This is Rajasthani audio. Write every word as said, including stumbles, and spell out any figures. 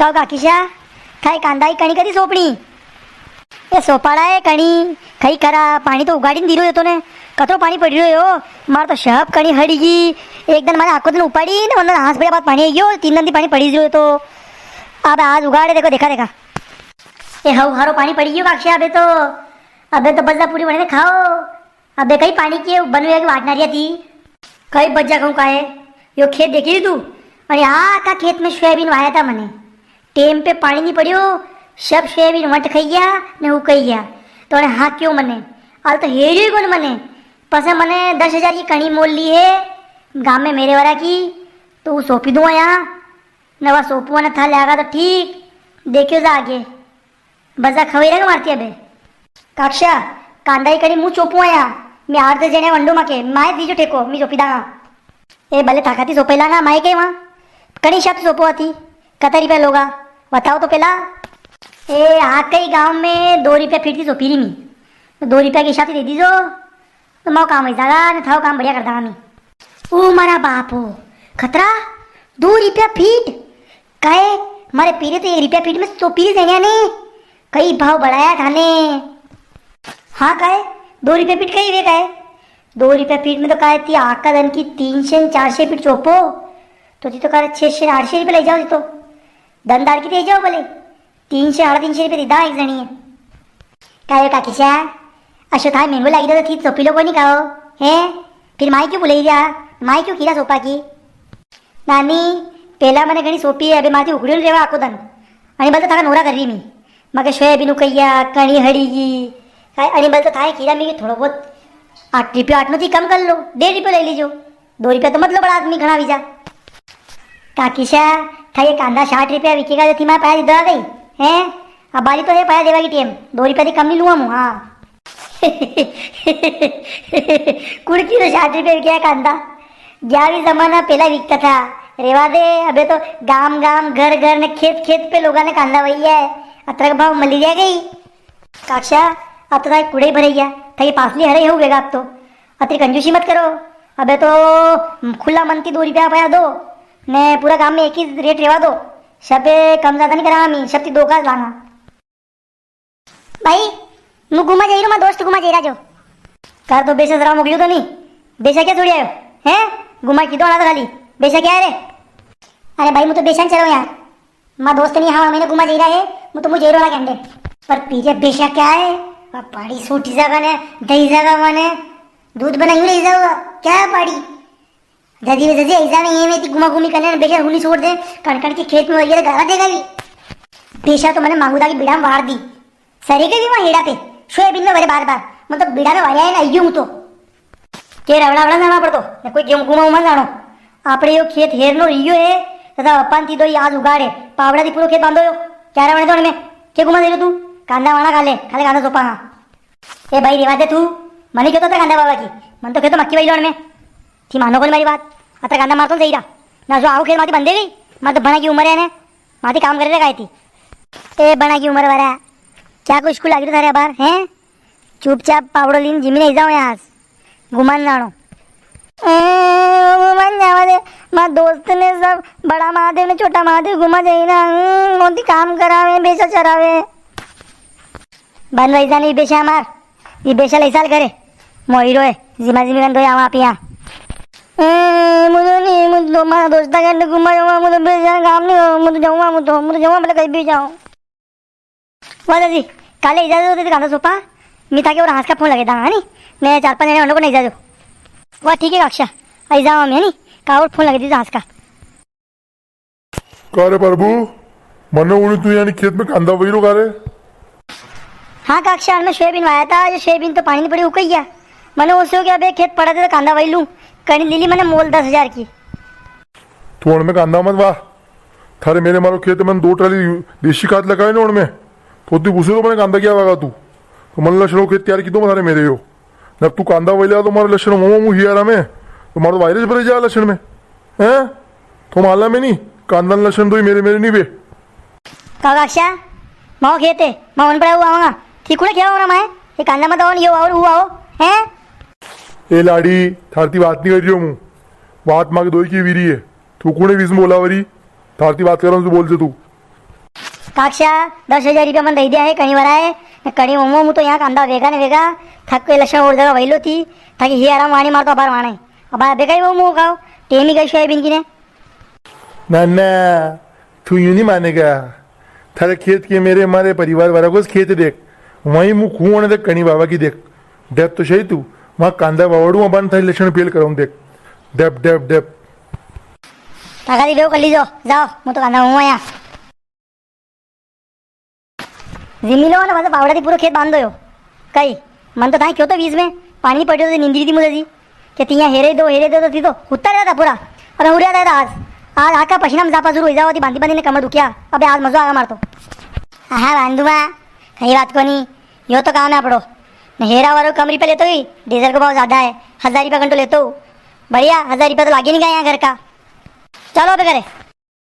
काव काकीशा, थाई कांदा की कणी कदी सोपणी? ए सोपाड़ा है कणी, कई करा, पाणी तो उगाड़ी नी दी रो यो तो ने, कतरो पाणी पड़ी रो यो, मार तो सब कणी हड़ी गी। एक दन माने आखो दन उपाड़ी ने, वरना हांस बढ़िया बात पाणी आई गयो, तीन दन थी पाणी पड़ी रो यो तो। अब आज उगाड़े देखो, देखा, देखा। ए हऊ हारो पाणी पड़ी गयो काकीशा अबे तो, अबे तो बजा पूरी बने ने खाओ। अबे कई पाणी के बनवे की वाट ना रिया थी। कई बज्जा कहूँ का है, यो खेत देखी री तू? अरे आखा खेत में सोयाबीन वाया था मने। टेम पे पाणी नी पड़ियो, सब सोयाबीन वंट खाई गया, ने हुकाई गया। तो अरे हाँ क्यों मने, आल तो हेरियो ही कोनी मने। पसे मने दस हजार की कणी मोल ली है, गाम में मेरे वाला की, तो वो सोपी दूँ या, ने वा सोपू ने था ल्यागा तो ठीक, देखियो जा आगे। बजा खवाई रंग मारती अबे। काकीशा, कांदा की कणी मु चोपू आया, मैं आठ दस जने वंडो माके, माए दीजो ठेको, मी चोपी दांगा। ए, भले थाकाती सोपे लांगा, माए के वहाँ। कणी शब्द सोपो आती, कता रुपया लोगा? बताओ तो पेला। ए, आ कई गांव में दो रुपया फीट की सोपी री मी। तो दो रुपया के हिसाब से दे दीजो। तो मारो काम वई जागा, ने थारो काम बढ़िया कर दांगा मी। ओ मारा बाप हो, खतरा, दो रुपया फीट? काहे, मारे पीरे तो एक रुपया फीट में सोपी री जण्या ने, कई भाव बढ़ाया थाने। हाँ काहे, दो रुपया फीट कई वे काहे? दो रुपया फीट में तो काहे ती आका दन की तीन से चार से फीट चोपो, तो ती तो काहे छे से आठ से रुपया ले जाओ ती तो। दन दाड़ की दे जाओ भले। तीन से, साढ़े तीन से रुपया दीदा एक जणी है। कायो काकीशा, अशो थाय महंगो लागी तो थी चोपी लो कोनी काओ, हैं? फिर माई क्यों बुलाई दिया? माई क्यों कीरा सोपा की? नानी, पेला मने घणी सोपी है, अबे माथी उखड़ियो नी रेवा आको दन। अणी बल तो थाका नोरा कर री मी। मके सोयाबीन उकैया, कणी हड़ी गी। काय अणी बल तो थाय कीरा मी थोड़ो बहुत आठ रुपया आठ नो थी कम कर लो, डेढ़ रुपया ले लीजो। दो रुपया तो मत लो, बड़ा आदमी घणा वीजा। काकीशा, था ये कांदा साठ रुपया विकेगा जो थी मारे पाया दीदा गई, हैं? अब बारी तो है पाया देवा की टेम, दो रुपया थी कम नी लूंगा मु, हाँ। कुड़की तो साठ रुपया विकेगा कांदा। ग्या भी जमाना पेला विकता था, रेवा दे, अबे तो गाम गाम, घर घर ने खेत खेत पे लोगा ने कांदा वई है, अतरक भाव मली रिया गई। काकीशा, अब तो थाई कुड़े ही भरैया, थाई पासली हरे ही होगेगा अब तो। अतरी कंजूसी मत करो। अबे तो खुला मन थी दो रुपया पाया दो, ने पूरा गाम में एक ही रेट रेवा दो। सबे कम ज्यादा नी करा, मी सब थी दो का लांगा। भाई, मु घुमा जाई रो, मारा दोस्त घुमा जाई रा जो। कर तो बेशा जरा मोकलियो तो नी, बेशा क्या छोड़ी आयो? हैं? घुमा की दो ना तो खाली, बेशा क्या है रे? अरे भाई, मु तो बेशा नी चलो यार। मारा दोस्त नी, हाँ, मैंने घुमा जई रा है, मु तो मु जई रो ना कहंडे। पर पीरे बेशा क्या है? वा पाड़ी सूटी जागा ने, दही जागा माने, दूध बना यूं रही जाओगा। क्या है पाड़ी? जदी वे जदी ऐसा नहीं है, मैं इतनी घुमा घूमी करने बेशा हुनी छोड़ दे, कण कण के खेत में वगैरह गाला देगा भी। बेशा तो मैंने मांगूदा की बिड़ा में वार दी। सरे के भी वहाँ हेड़ा पे, सोयाबीन में वरे बार बार, मतलब बिड़ा में वाया है ना, यूं तो। के रवड़ा वड़ा जाना पड़तो, ने कोई गेहूं घुमा उमा जानो। आपणे यो खेत हेरनो रियो है, तथा अपन थी दो ही आज उगाड़े, पावड़ा थी पूरो खेत बांधो यो। क्या रे वणे तो में, के घुमा दे तू? कांदा वाणा खा ले, खा ले कांदा सोपा, हाँ। ए भाई, रेवा दे तू, मने क्यों तो अतरा कांदा बाबा की, मन तो क्यों तो मक्की भाई लोण में। थी मानो कोनी मारी बात, अतरा कांदा मार तो सही रहा। ना जो आओ खेत माती बंदे गई, मार तो बना की उम्र है ने, माती काम करे रे काय थी। ए बना की उम्र वाला, क्या कोई स्कूल लागी तो थारे बार, हैं? चुपचाप पावड़ो लीन जिमी नी जाओ यहाँ से। घुमान जानो। ए, घुमान जावा दे। मारा दोस्त ने सब बड़ा महादेव ने छोटा महादेव घुमा जाई ना। हम्म, मोती काम करावे, बेशा चरावे। बंद वई जाने बेशा मार। ये बेशा लई साल करे। मोहिरो है। जिमा जिमी गंदो आवा आप यहाँ। ए, मुझे नहीं, मुझे तो मारा दोस्ता के अंडे घुमा जाऊंगा, मुझे बेशा काम नहीं हो, मुझे जाऊंगा, मुझे तो, मुझे जाऊंगा, भले कहीं भी जाऊं। वाह दादी, काले इजाजत होती तो कांदा सोपा, मी थाके और हांस का फोन लगे दांगा, है नी? मैं चार पांच जने होने को नहीं इजाजत। वाह, ठीक है काकीशा, आई जाओ हम, है नी? का और फोन लगे दीजिए हांस का। का रे प्रभु, मने उड़ी तू यानी खेत में कांदा वई रो का रे? हाँ काकीशा, मैं सोयाबीन वाया था, जो सोयाबीन तो पानी नहीं पड़ी, हुकई गया। मने उसे हो गया, अबे खेत पड़ा था तो कांदा वई लूं, कणी लीली मने मोल दस हजार की। तू उनमें कांदा मत वाह। थारे मेरे मारो खेत में दो ट्राली देसी खाद लगाए ना उनमें। तो तू पूछो तो मैंने कांदा क्या लगा तू। तो मन लक्षण खेत तैयार की दो थारे मेरे यो। जब तू कांदा वैला तो मारे लक्षण मोमो मुँह हियारा में। तो मारो वायरस भरे जा लक्षण में। हैं? तो माला में नहीं। कांदा लक्षण दो ही मेरे, मेरे नहीं बे। का काकीशा, माओ खेत है, माओ उन पड़ा हुआ आवांगा। ठीक उड़े क्या हो रहा मैं? ये कांदा मत आओ, ये आओ, वो आओ, हैं? ए लाड़ी, थारती बात नहीं कर रही हूँ मु। बात मांग दोई की वीरी है। तू कुणे बीच में बोला वरी? थारती बात कर रहा हूँ, तू बोल दे तू। अक्षा, दस हजार रुपया मन दई दिया है कणी वाला है, ने कणी वमो मु तो यहाँ कांदा वेगा ने वेगा, थक के लसण और जगह वहीलो थी, थाकी ही आराम वाणी मार तो अबार वाणे। अब अबे कई वमो खाओ, टेमी गई सोयाबीन की ने। ना, ना, तू यूं नी मानेगा। थारे खेत के मेरे मारे परिवार वाला को खेत देख, वहीं मु खूं होने देख कणी बाबा की देख। डब तो सही तू, वहां कांदा वावड़ू, वहां थारी लसण फेल कराऊं देख। Dub, dub, dub. ताका दी बेव कर लीजो, जाओ, मु तो कांदा हूं यहाँ। जिमी लो ना, बस पावड़ा थी पूरो खेत बांध दो यो। कई, मन तो थाई क्यों तो बीच में पाणी नी पड़ियो तो नींदी थी मुझे जी। के तिया हेरे दो, हेरे दो तो थी तो हुत्ता रहता पूरा। और हुरिया रहता आज। आज आका पसीना में जापा शुरू हो जाओ थी, बांधी बांधी ने कमर दुखिया। अबे आज मजो आगा मार तो। हाँ, बांधुआ, कई बात कोनी, यो तो काम है आपड़ो। ने हेरा वारो कम रुपया लेतो ही, डीजल को भाव ज्यादा है, हजार रुपया घंटो लेतो हूँ। बढ़िया, हजार रुपया तो लागे नी गया यहाँ घर का। चलो अबे घरे।